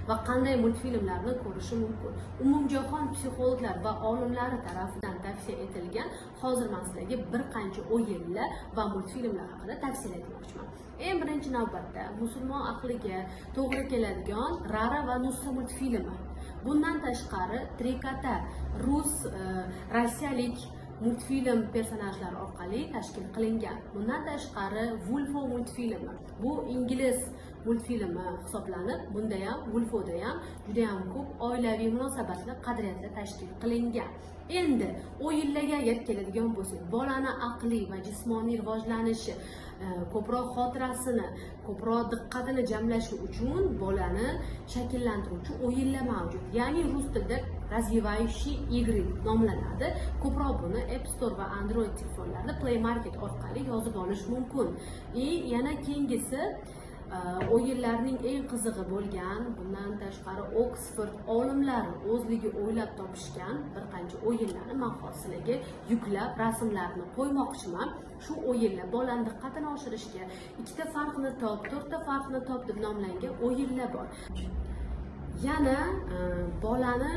Va qanday multfilmlarni ko'rishi mumkin? Umumjahon psixologlar va olimlari tarafidan tavsiya etilgan, hozir man sizlarga bir qancha o'yinlar va multfilmlar haqida tavsiya etmoqchiman. Eng birinchi navbatda musulmon aqliga to'g'ri keladigan "Rara va Nussa" multfilmi. Bundan tashqari, "Три кота" rus, rossiyalik multfilm personajlari orqali tashkil qilingan. Bundan tashqari, "Vulfo" multfilmi, bu ingliz multfilmi hisoblanib, bunda ham, "Vulfoda" ham judayam ko'p oilaviy munosabatlar, qadriyatlar tashkil qilingan. Endi o'yinlarga agar keladigan bo'lsak, bolani aqliy va jismoniy rivojlanishi, ko'proq xotirasini, ko'proq diqqatini jamlashi uchun bolani shakllantiruvchi o'yinlar mavjud, ya'ni rus tilida развивающие игры nomlanadi. Ko'proq buni App Store va Android telefonlarda Play Market orqali yozib olish mumkin. И yana keyingisi, o'yinlarning eng qizig'i bo'lgan, bundan tashqari, Oksford olimlari o'zligi o'ylab topishgan bir qancha o'yinlarni man hozir sizlarga yuklab, rasmlarni qo'ymoqchiman. Shu o'yinlar bolani diqqatini oshirishga, "Ikkita farqni top", "To'rtta farqni top" deb nomlangan o'yinlar bor. Yana bolani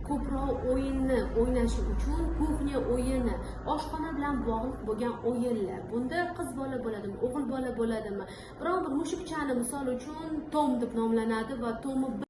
ko'proq o'yinni o'ynashi uchun "Кухня" o'yini, oshxona bilan bog'liq bo'lgan o'yinlar. Bunda qiz bola bo'ladimi, o'g'il bola bo'ladimi, biron bir mushukchani, misol uchun, Tom deb nomlanadi va Tomni